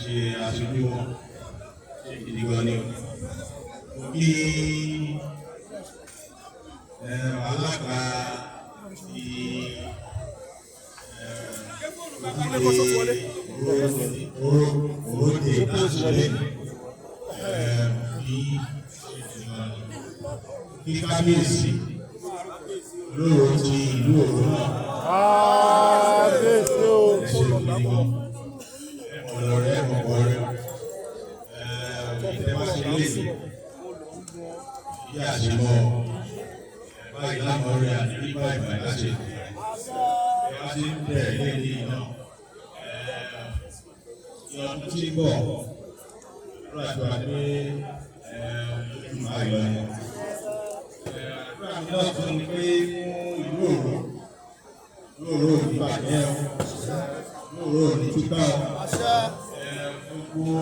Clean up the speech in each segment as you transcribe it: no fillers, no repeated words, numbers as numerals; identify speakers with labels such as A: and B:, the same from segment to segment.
A: Ṣe aṣojú wọn ṣe gidi gan ni o. Mo kí alága ti Òró Day láti ṣe kí kí kábíyèsí olóró ti ìlú Òró náà.
B: Kábíyèsí o.
A: Ẹ ṣe gidi gan, ọlọrẹ ọkọ rẹ ìtẹ́wáṣe léde bí àṣemọ báyìí lánàá rẹ àdúrí báyìí báyìí láṣẹ ẹ wá ṣe ń bẹ̀rẹ̀ léde náà ní ọdún tí ń bọ̀ àdúrà tó wà pé ojú ayọ̀ ni. Àdúrà mi náà tún ni pé fún ìlú Òró, ìlú Òró ò ní bàjẹ́ o, ìlú Òró ò ní túká o. Gbogbo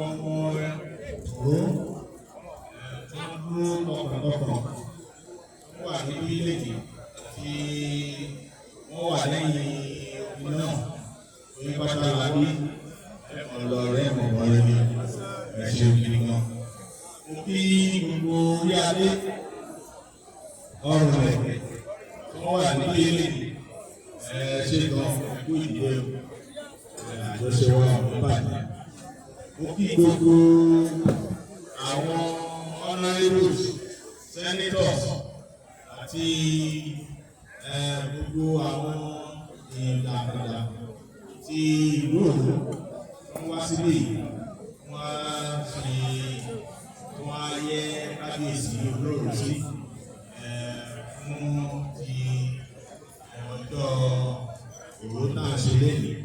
A: ọmọ Òró tó ń dúró tọkàntọkàn, wọ́n wà ní orílẹ̀-èdè tí wọ́n wà lẹ́yìn omi náà orí pátá la bí ọlọ́rẹ́ ọmọọ̀rẹ́ ni. Ẹ ṣeun gidi gan. Mo kí gbogbo orí adé ọrùn rẹ̀ tí wọ́n wà ní orílẹ̀-èdè. Ẹ ṣe gan, kú ìdílé àjọṣe wa ò ní bàjẹ́. Mo kí gbogbo àwọn honourables, senators àti gbogbo àwọn èèyàn jàǹkànjàǹkàn ti ìlú Òró wọ́n wá síbí, wọ́n á ṣe, wọ́n á yẹ kábíyèsí olóró sí fún ti ọjọ́ Òró náà ṣe lẹ́yìn.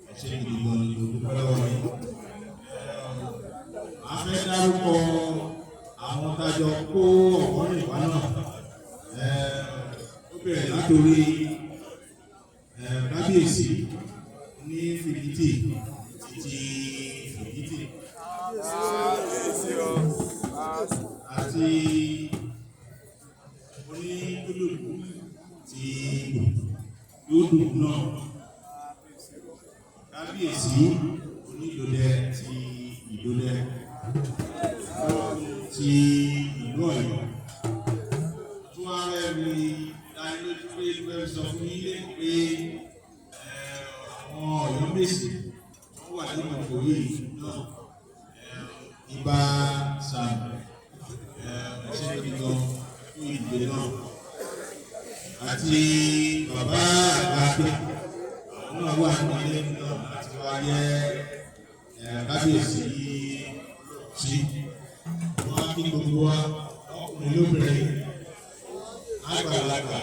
A: Ẹ ṣé gidi gan ni, mo dúpẹ́ lọ́wọ́ yín. A fẹ́ dárúkọ àwọn tájọ kó ọ̀wọ́rìn wá náà. Ó bẹ̀rẹ̀ látòrí kábíyèsí ní Fìdítì títí Fìdítì àti onídùúdù ti dúdú náà, kábíyèsí onídòdẹ ti Ìdòdẹ ti ìlú Ọ̀yọ́ tó wá rẹ̀ rí dánilójú pé fẹ́ sọ fún yín lé pé àwọn Ọ̀yọ́ Mèsì tó wà nínú ìkòyí náà, Ibà Sam, ẹ ṣé gidi gan fún ìdílé náà, àti bàbá àgbàgbé, àwọn náà wà ní ilé náà láti wá yẹ kábíyèsí sí. Wọ́n á kí gbogbo wa, ọkùnrin lóbìnrin, àgbàlagbà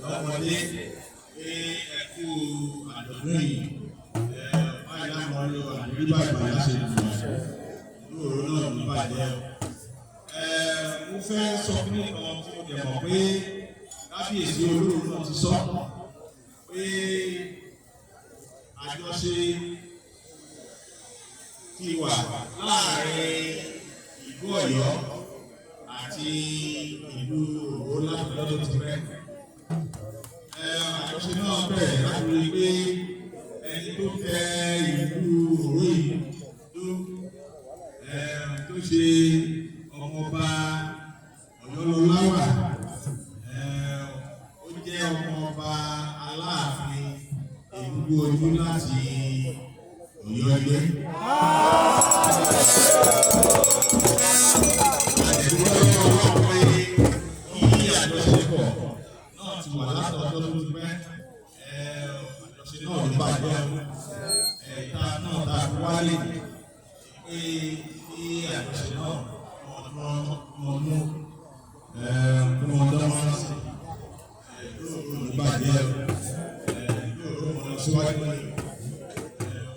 A: lọ́mọdé, pé ẹ kú àjọ̀dún yìí. Báyìí láwọn ọ̀rẹ́ wa ní bàbá láṣẹ ìgbìmọ̀ ìlú Òró náà ní bàjẹ́ o. Mo fẹ́ sọ fún nìkan tí mo dẹ̀ mọ̀ pé kábíyèsí olóòrùn náà ti sọ pé àjọṣe ti wà láàrin ìlú Ọ̀yọ́ àti ìlú Òró láti lọ́dún ti pẹ́. Àjọṣe náà bẹ̀rẹ̀ láti rí i pé ẹni tó tẹ ìlú Òró yìí tó ṣe ọmọọba Ọ̀yọ́lọ́láwà, ó jẹ́ ọmọọba Aláàfin Ègúngún Ojú láti Ọ̀yọ́ ilé. Àdúgbò lọ́wọ́ pé kí àjọṣepọ̀ náà ti wà látọjọ́ tó ti pẹ́, àjọṣe náà ló bàjẹ́ o. Ẹ̀ka náà tá a fi wálé pé kí àjọṣe náà wọ́n mú kí wọ́n dán wọ́n sí lóòrò ní bàjẹ́ o, lóòrò wọn lọ síwájú ní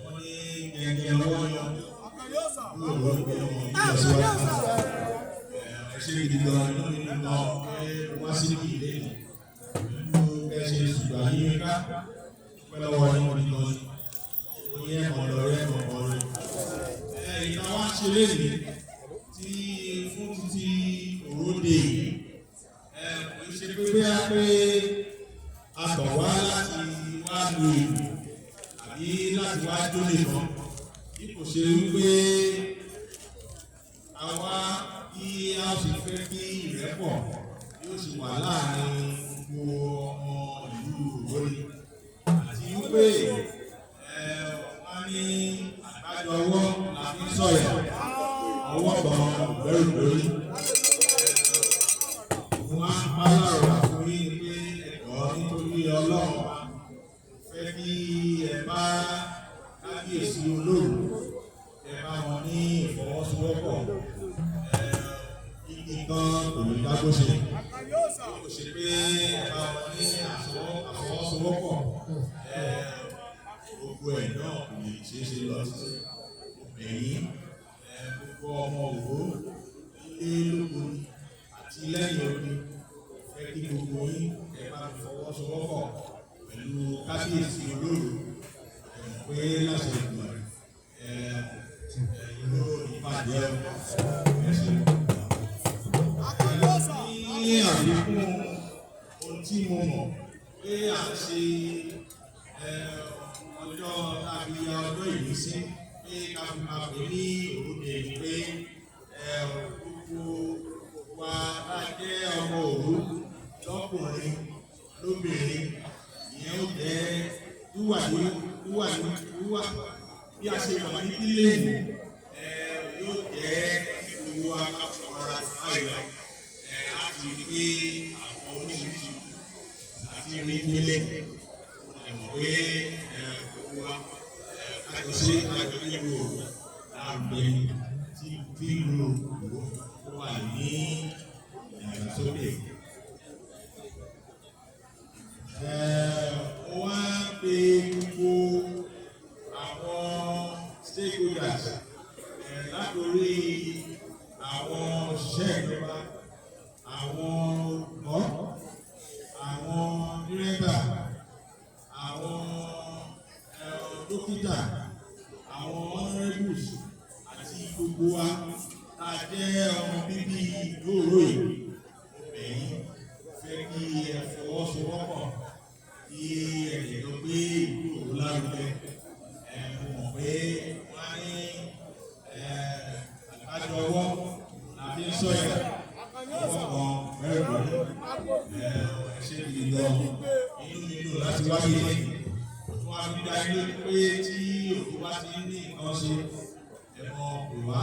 A: wọ́n ní gẹ́gẹ́ lọ́wọ́ yọ lóòrò gbé wọn lọ síwájú. Ẹ ṣé gidi gan, inú mi dùn gan pé wá síbí ilé pẹ̀lú ẹ ṣe ṣùgbọ́n yín ká pẹ́ lọ́wọ́ yín gidi gan ni oyin ẹ̀mọ̀ lọ́rẹ́ ẹ̀mọ̀ ọ̀rẹ́. Ìta wá ṣe léyìí tí fún títí Òró Day yìí, kò ṣe pé bóyá pé a tọ̀ wá láti wá lu ìlú àbí láti wá jó nìkan. Bí kò ṣe wípé àwa bí a ṣe fẹ́ kí ìrẹ́pọ̀ yóò ṣe wà láàrin gbogbo ọmọ ìlú Òró ni. Àti wípé wọ́n ní àgbájọ ọwọ́ la fi ń sọ̀yà, ọwọ́ kan ò gbẹ́rù dórí. Mo wá ń pa lárọ̀wà fún yín pé ẹ̀kọ́ nítorí Ọlọ́run fẹ́ kí ẹ bá kábíyèsí Olówu, ẹ bá wọn ní ìfọwọ́sowọ́pọ̀. Igi kan kò lè dágbó ṣe. Kò ṣe pé ẹ bá wọn ní àfọwọ́sowọ́pọ̀, gbogbo ẹ̀ náà kò lè ṣeé ṣe lọ títí. Ẹ̀yin gbogbo ọmọ Òró nílé lóko àti lẹ́yìn odi, fẹ́ kí gbogbo yín ẹ bá mi fọwọ́sowọ́pọ̀ pẹ̀lú kábíyèsí Olówu. Ẹ mọ̀ pé láṣẹ ìgbà ìlú ìbàjẹ́ ẹ ṣe. Ní àfikún ohun tí mo mọ̀ pé à ń ṣe ọjọ́ tàbí ọjọ́ ìbísí pé ká fi máa pè ní Òró Day, pé gbogbo wa bá jẹ́ ọmọ Òró lọ́kùnrin lóbìnrin, ìyẹn ó jẹ́ wíwà ní wíwà ní wíwà bí a ṣe wà ní ilé yìí, yóò jẹ́ gbogbo wa ká fọra báyìí lọ láti rí pé àwọn oríṣiríṣi àti rí nílé ẹ mọ̀ pé gbogbo wa kájọ ṣe kájọ nílùú Òró lárugẹ tí ìlú Òró ó wà ní ìdàgbàsókè. Mo wá pe gbogbo àwọn stakeholders látòrí àwọn òṣìṣẹ́ ìjọba, àwọn olùkọ́, àwọn dírẹ́bà, àwọn dókítà, àwọn honourables àti gbogbo wa tá a jẹ́ ọmọ bíbí ìlú Òró yìí. Mo bẹ̀ yín, fẹ́ kí ẹ fọwọ́sowọ́pọ̀ kí ẹ lè jọ gbé ìlú Òró lárugẹ. Mo mọ̀ pé wọ́n á ní àgbájọ ọwọ́ la fi ń sọ̀yà, ọwọ́ kan gbẹ́rù dórí. Ẹ ṣé gidi gan. Inú mi dùn láti wá bí lẹ́yìn. Mo tún wá fi dá yín lójú pé tí òkú bá ti ní nǹkan ṣe, ẹ mọ̀ pè wá.